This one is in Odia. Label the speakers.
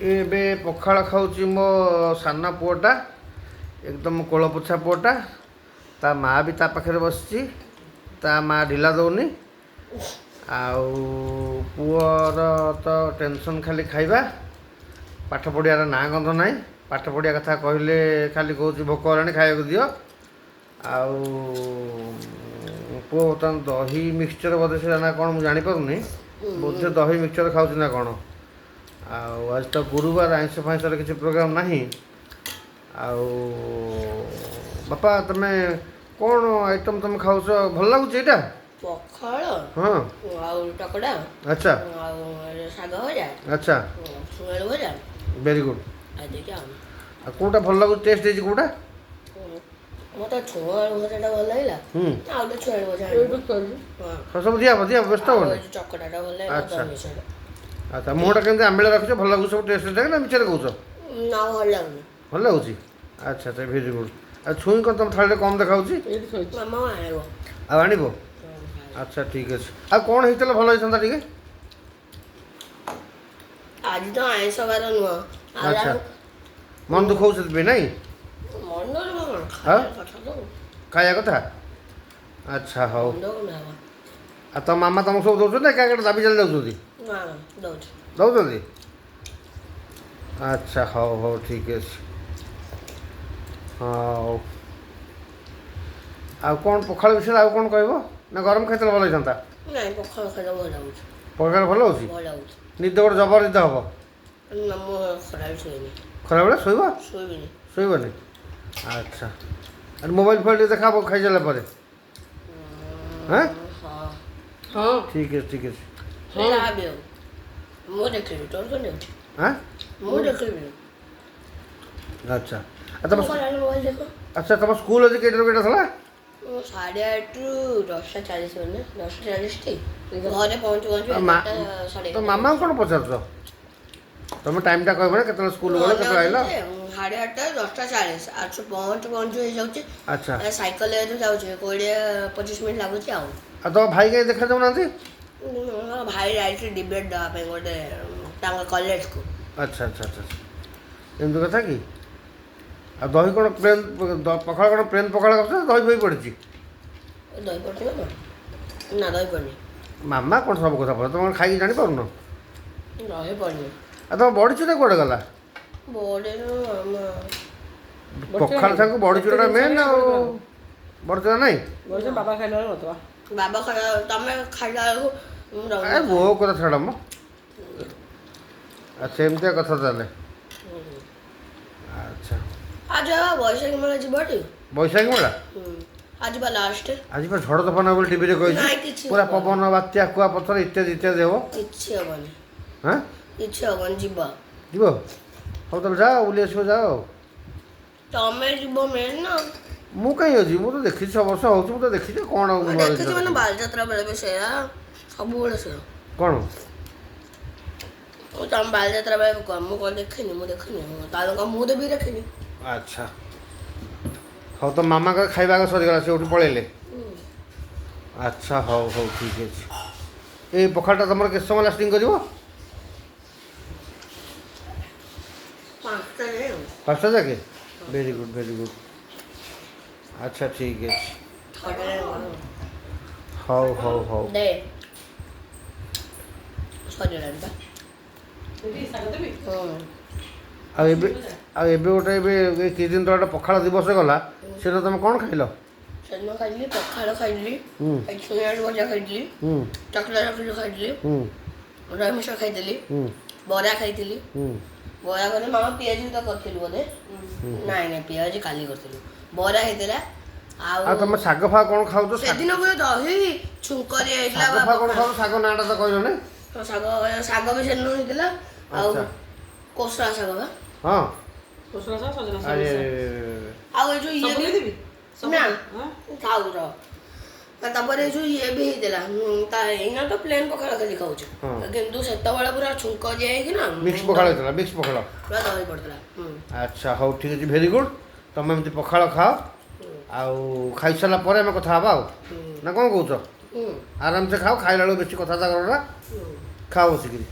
Speaker 1: ଏବେ ପଖାଳ ଖାଉଛି ମୋ ସାନ ପୁଅଟା, ଏକଦମ କୋଳପୋଛା ପୁଅଟା। ତା ମା ବି ତା ପାଖରେ ବସିଛି, ତା ମା ଢିଲା ଦେଉନି। ଆଉ ପୁଅର ତ ଟେନସନ୍ ଖାଲି ଖାଇବା, ପାଠ ପଢ଼ିବାର ନାଁ ଗନ୍ଧ ନାହିଁ। ପାଠ ପଢ଼ିବା କଥା କହିଲେ ଖାଲି କହୁଛି ଭୋକ ହେଲାଣି, ଖାଇବାକୁ ଦିଅ। ଆଉ ପୁଅ ବର୍ତ୍ତମାନ ଦହି ମିକ୍ସଚର୍ ବୋଧେ ସେଇଟା ନା କ'ଣ ମୁଁ ଜାଣିପାରୁନି, ବୋଧେ ଦହି ମିକ୍ସଚର୍ ଖାଉଛି ନା କ'ଣ। ଆଉ ଆଜି ତ ଗୁରୁବାର, ଆଇଁଷ ଫାଇଁଷର କିଛି ପ୍ରୋଗ୍ରାମ୍ ନାହିଁ। ଆଉ ବାପା, ତମେ କ'ଣ ଆଇଟମ୍ ତମେ ଖାଉଛ, ଭଲ ଲାଗୁଛି ଏଇଟା?
Speaker 2: ପଖାଳ।
Speaker 1: ହଁ।
Speaker 2: ଆଉ ଚକଟା।
Speaker 1: ଆଚ୍ଛା।
Speaker 2: ଆଉ ଶାଗ ଭଜା।
Speaker 1: ଆଚ୍ଛା।
Speaker 2: ଛୁଇଁ ଆଳୁ ଭଜା।
Speaker 1: Very good.
Speaker 2: ଆଉ ଦୁଇଟା।
Speaker 1: ଆଉ କେଉଁଟା ଭଲ ଲାଗୁଛି, ଟେଷ୍ଟ ହେଇଛି କେଉଁଟା?
Speaker 2: ମୋତେ ଛୁଇଁ ଆଳୁ ଭଜାଟା ଭଲ ଲାଗିଲା। ଆଉ ଗୋଟେ ଛୁଇଁ ଆଳୁ ଭଜା ଆଣିବ। ହଁ।
Speaker 1: ସବୁ ଦିଆହବ, ଦିଆହବ, ବ୍ୟସ୍ତ
Speaker 2: ଆଉ
Speaker 1: ହେବନି।
Speaker 2: ଏ ଯୋଉ ଚକଟାଟା ଭଲ ଲାଗିଲା।
Speaker 1: ଆଚ୍ଛା।
Speaker 2: ଦହି ମିଶେଇଟା।
Speaker 1: ଆଚ୍ଛା, ମୁହଁଟା କେମିତି ଆମ୍ବିଳା ରଖିଛ? ଭଲ ଲାଗୁଛି ସବୁ ଟେଷ୍ଟ ନା ମିଛରେ କହୁଛ?
Speaker 2: ନା, ଭଲ ଲାଗୁନି।
Speaker 1: ଭଲ ଲାଗୁଛି। ଆଚ୍ଛା ଆଚ୍ଛା, ଭେରି ଗୁଡ୍। ଆଉ ଛୁଇଁ କ'ଣ ତମ ଥାଳିରେ କମ୍ ଦେଖାଉଛି?
Speaker 2: ମାମା ଆଣିବ।
Speaker 1: ଆଉ ଆଣିବ? ଆଚ୍ଛା, ଠିକ୍ ଅଛି। ଆଉ କ'ଣ ହେଇଥିଲେ ଭଲ ହେଇଥାନ୍ତା ଟିକେ?
Speaker 2: ଆଜି ତ ଆଇଁଷ ବାର ନୁହଁ ଆଉ।
Speaker 1: ଆଚ୍ଛା, ମନ ଦୁଃଖ ହେଉଛି ସେଥିପାଇଁ ନାଇଁ?
Speaker 2: ମନରେ କଣ, ଖାଇବା କଥା ତ।
Speaker 1: ଖାଇବା କଥା। ଆଚ୍ଛା, ହଉ।
Speaker 2: ମନ କଣ ହବ?
Speaker 1: ଆଉ ତମ ମାମା ତମକୁ ସବୁ ଦେଉଛନ୍ତି ନା ଏକା ଏକା ଦାବି ଚାଲି ଯାଉଛନ୍ତି?
Speaker 2: ନା, ଦଉଛି।
Speaker 1: ଦେଉଛନ୍ତି। ଆଚ୍ଛା, ହଉ ହଉ, ଠିକ୍ ଅଛି। ହଉ, ଆଉ କ'ଣ ପଖାଳ ବିଷୟରେ ଆଉ କ'ଣ କହିବ ନା ଗରମ ଖାଇଥିଲେ ଭଲ ହେଇଥାନ୍ତା?
Speaker 2: ନାଇଁ, ପଖାଳ ଖାଇଲେ ଭଲ ଲାଗୁଛି।
Speaker 1: ପଖାଳ ଭଲ ହେଉଛି?
Speaker 2: ଭଲ ଲାଗୁଛି।
Speaker 1: ନିଦ ଗୋଟେ ଜବର ନିଦ ହେବ।
Speaker 2: ନା, ମୁଁ ଖରାବେଳେ ଶୋଇନି।
Speaker 1: ଖରାବେଳେ ଶୋଇବ?
Speaker 2: ଶୋଇବିନି।
Speaker 1: ଶୋଇବନି। ଆଚ୍ଛା, ଆରେ ମୋବାଇଲ ଫୋବାଇଲ ଟିକେ ଦେଖା ହେବ ଖାଇସାରିଲା ପରେ, ହାଁ?
Speaker 2: ହଁ।
Speaker 3: ହଁ।
Speaker 1: ଠିକ୍ ଅଛି, ଠିକ୍ ଅଛି।
Speaker 2: ଯାହା ବି ହଉ ମୁଁ ଦେଖିବି, ତୋର କଣ ଯାଉଛି?
Speaker 1: ହାଁ?
Speaker 2: ମୁଁ ଦେଖିବି।
Speaker 1: ଆଚ୍ଛା, ଆଉ ତମ
Speaker 2: ମୁଁ ଖରାବେଳେ ମୋବାଇଲ ଦେଖ।
Speaker 1: ଆଚ୍ଛା, ତମ ସ୍କୁଲ ଆଜି କେଇଟାରୁ କେଇଟା ଥିଲା?
Speaker 2: ମୁଁ 8:30ରୁ 10:40, ମାନେ 10:40 ଟି ଘରେ ପହଞ୍ଚୁ ପହଞ୍ଚୁ
Speaker 1: ଆଉ ମା
Speaker 2: 11ଟା, ସାଢ଼େ
Speaker 1: ତ ମାମାଙ୍କୁ କ'ଣ ପଚାରୁଛ? ତମେ ଟାଇମ୍ଟା କହିବ ନା, କେତେବେଳେ ସ୍କୁଲ ଗଲ, କେତେବେଳେ ଆଇଲ?
Speaker 2: 8:30, 10:40, ଆଠୁ ପହଞ୍ଚୁ ପହଞ୍ଚୁ ହେଇଯାଉଛି।
Speaker 1: ଆଚ୍ଛା।
Speaker 2: ସାଇକେଲରେ ଯେହେତୁ ଯାଉଛି, 20-25 ମିନିଟ୍ ଲାଗୁଛି ଆଉ।
Speaker 1: ଆଉ ତମ ଭାଇ କାହିଁ ଦେଖାଯାଉନାହାନ୍ତି?
Speaker 2: ମୋ ଭାଇ ଯାଇଛି ଡିବେଟ୍ ଦେବା ପାଇଁ ଗୋଟେ ତାଙ୍କ କଲେଜକୁ।
Speaker 1: ଆଚ୍ଛା ଆଚ୍ଛା ଆଚ୍ଛା ଆଚ୍ଛା, ଏମିତି କଥା କି? ଆଉ ଦହି କ'ଣ ପ୍ଲେନ୍ ପଖାଳ, କ'ଣ ପ୍ଲେନ୍ ପଖାଳ ଖାଉଛ ନା ଦହି ଫହି ପଡ଼ିଛି?
Speaker 2: ଦହି ପଡ଼ିଛି ନା କଣ? ନା, ଦହି ପଡ଼ିନି।
Speaker 1: ମାମା କ'ଣ ସବୁ କଥା ପଡେ, ତମେ କ'ଣ ଖାଇକି ଜାଣିପାରୁନ?
Speaker 2: ଦହି ପଡ଼ିନି।
Speaker 1: ଆଉ ତମ ବଡ଼ି ଚୁରା କୁଆଡ଼େ ଗଲା?
Speaker 2: ବଡ଼ିରୁ ଆମ
Speaker 1: ପଖାଳ ସାଙ୍ଗକୁ ବଡ଼ି ଚୁରାଟା ମେନ୍। ଆଉ ବଡ଼ି ଚୁରା ନାହିଁ?
Speaker 3: ବଡ଼ି ବାବା ଖାଇଲା ବେଳେ ନଥିବ।
Speaker 2: ବାବା ଖାଇଲା, ତମେ ଖାଇଲା ବେଳକୁ ମୁଁ
Speaker 1: ଏ
Speaker 2: ରହୁନି।
Speaker 1: ମୋ କଥା ଛାଡ଼ ମ। ଆଚ୍ଛା, ଏମିତିଆ କଥା ତାହେଲେ। ଆଚ୍ଛା।
Speaker 2: ଆଜି ବା ବୈଶାଖୀ ମେଳା ଯିବଟି।
Speaker 1: ବୈଶାଖୀ ମେଳା?
Speaker 2: ଆଜି ବା ଲାଷ୍ଟ।
Speaker 1: ଆଜି ପା ଝଡ଼ ତୋଫାନ ହେବ ବୋଲି ଟିଭିରେ କହିଛି।
Speaker 2: ନାଇଁ, କିଛି
Speaker 1: ପୁରା
Speaker 2: ହବନି।
Speaker 1: ପବନ, ବାତ୍ୟା, କୁଆ ପଥର ଇତ୍ୟାଦି ଇତ୍ୟାଦି ହେବ।
Speaker 2: କିଛି ହବନି।
Speaker 1: ହାଁ?
Speaker 2: କିଛି ହବନି, ଯିବ।
Speaker 1: ଯିବ? ହଉ ତାହେଲେ ଯାଅ, ବୁଲି ଆସିବ, ଯାଅ।
Speaker 2: ତମେ ଯିବ ମେନ୍ ନା।
Speaker 1: ମୁଁ କାହିଁ ଅଛି? ମୁଁ ତ ଦେଖିଛି, ସବୁ ବର୍ଷ ହେଉଛି, ମୁଁ ତ ଦେଖିଛି। କ'ଣ ଆଉ
Speaker 2: ମୁଁ
Speaker 1: ନୂଆ
Speaker 2: ଦେଖିଛି
Speaker 1: ଜିନିଷ
Speaker 2: ମାନେ
Speaker 1: ଦେଖିବି?
Speaker 2: ବାଲିଯାତ୍ରା ବେଳେ ବି ସେଇଆ, ସବୁବେଳେ ସେଇଆ।
Speaker 1: କ'ଣ?
Speaker 2: ମୁଁ ତମ ବାଲିଯାତ୍ରା ବେଳେ କଣ ମୁଁ କଣ ଦେଖିନି? ମୁଁ ଦେଖିନି ତାହେଲେ କଣ ମୁଁ ଦେବି ଦେଖିନି?
Speaker 1: ଆଚ୍ଛା, ହଉ। ତ ମାମାଙ୍କର ଖାଇବା ଆଗ ସରିଗଲା, ସେ ଉଠି ପଳେଇଲେ। ଆଚ୍ଛା, ହଉ ହଉ, ଠିକ୍ ଅଛି। ଏଇ ପଖାଳଟା ତମର କେତେ ସମୟ ଲାଷ୍ଟିଂ କରିବ?
Speaker 2: 5ଟା ଯାଏ ଆଉ।
Speaker 1: 5ଟା ଯାକେ। Very good, very good. ଆଚ୍ଛା, ଠିକ୍ ଅଛି।
Speaker 2: 6ଟା ଯାଏ ଆଉ।
Speaker 1: ହଉ ହଉ ହଉ।
Speaker 2: ଦେ, ସରିଗଲାଣି ପା।
Speaker 3: ଦେବି, ଶାଗ ଦେବି?
Speaker 2: ହଁ।
Speaker 1: ଆଉ ଏବେ ଗୋଟେ ଏବେ ଏଇ କିଛି ଦିନ ତଳେ ଗୋଟେ ପଖାଳ ଦିବସ ଗଲା, ସେଦିନ ତମେ କ'ଣ ଖାଇଲ?
Speaker 2: ସେଦିନ ଖାଇଲି ପଖାଳ ଖାଇଲି, ଛୁଇଁ ଆଳୁ ଭଜା ଖାଇଥିଲି, ଚକଟା ଚକଟି ଖାଇଥିଲି, ଦହି ମିଶ୍ର ଖାଇଥିଲି, ବରା ଖାଇଥିଲି। ବରା କଲେ ମାମା, ପିଆଜି ତ କରିଥିଲୁ ବୋଧେ। ନାଇଁ ନାଇଁ, ପିଆଜି କାଲି କରିଥିଲୁ। ବରା ହେଇଥିଲା ଆଉ
Speaker 1: ଆଉ ତମେ ଶାଗ ଫାଗ କ'ଣ ଖାଉଛ? ଶାଗ
Speaker 2: ସେଦିନ ପୁଣି ଦହି ଛୁଙ୍କ ଦିଆ ହେଇଥିଲା।
Speaker 1: ଶାଗ ଫାଗ କ'ଣ ଖାଉଛ? ଶାଗ ନାଁଟା ତ କହିଲନି।
Speaker 2: ହଁ, ଶାଗ ଶାଗ ବି ସେଦିନ ହେଇଥିଲା ଆଉ।
Speaker 1: ଆଚ୍ଛା।
Speaker 2: କୋଶଳା ଶାଗ ବା।
Speaker 1: ହଁ।
Speaker 3: କୋଶଳା ଶାଗ, ସଜନା ଶାଗ
Speaker 1: ଆରେ
Speaker 3: ମିଶା।
Speaker 1: ଆରେ, ଆରେ, ଆରେ, ଆରେ।
Speaker 2: ଆଉ ଏ ଯୋଉ ଇଏ
Speaker 3: ସବୁ
Speaker 2: ବି
Speaker 3: ଦେଇଦେବି? ସବୁ
Speaker 2: ନା।
Speaker 3: ହଁ?
Speaker 2: ଥାଉ ରହ। ତାପରେ ଏ ଯୋଉ ଇଏ ବି ହେଇଥିଲା। ତା ଏଇନା ତ ପ୍ଲେନ୍ ପଖାଳ ଖାଲି ଖାଉଛୁ, କିନ୍ତୁ ସେତେବେଳେ ପୁରା ଛୁଙ୍କ ଦିଆ ହେଇକି ନା
Speaker 1: ମିକ୍ସ ପଖାଳ ହେଇଥିଲା, ମିକ୍ସ ପଖାଳ।
Speaker 2: ପୁରା ଦହି ପଡ଼ିଥିଲା।
Speaker 1: ଆଚ୍ଛା, ହଉ, ଠିକ୍ ଅଛି, ଭେରି ଗୁଡ୍। ତମେ ଏମିତି ପଖାଳ ଖାଅ, ଆଉ ଖାଇସାରିଲା ପରେ ଆମେ କଥା ହେବା ଆଉ, ନା କ'ଣ କହୁଛ?
Speaker 2: ହୁଁ।
Speaker 1: ଆରାମସେ ଖାଅ, ଖାଇଲା ବେଳକୁ ବେଶୀ କଥାବାର୍ତ୍ତା କର ନା। ଖାଅ ବସିକିରି।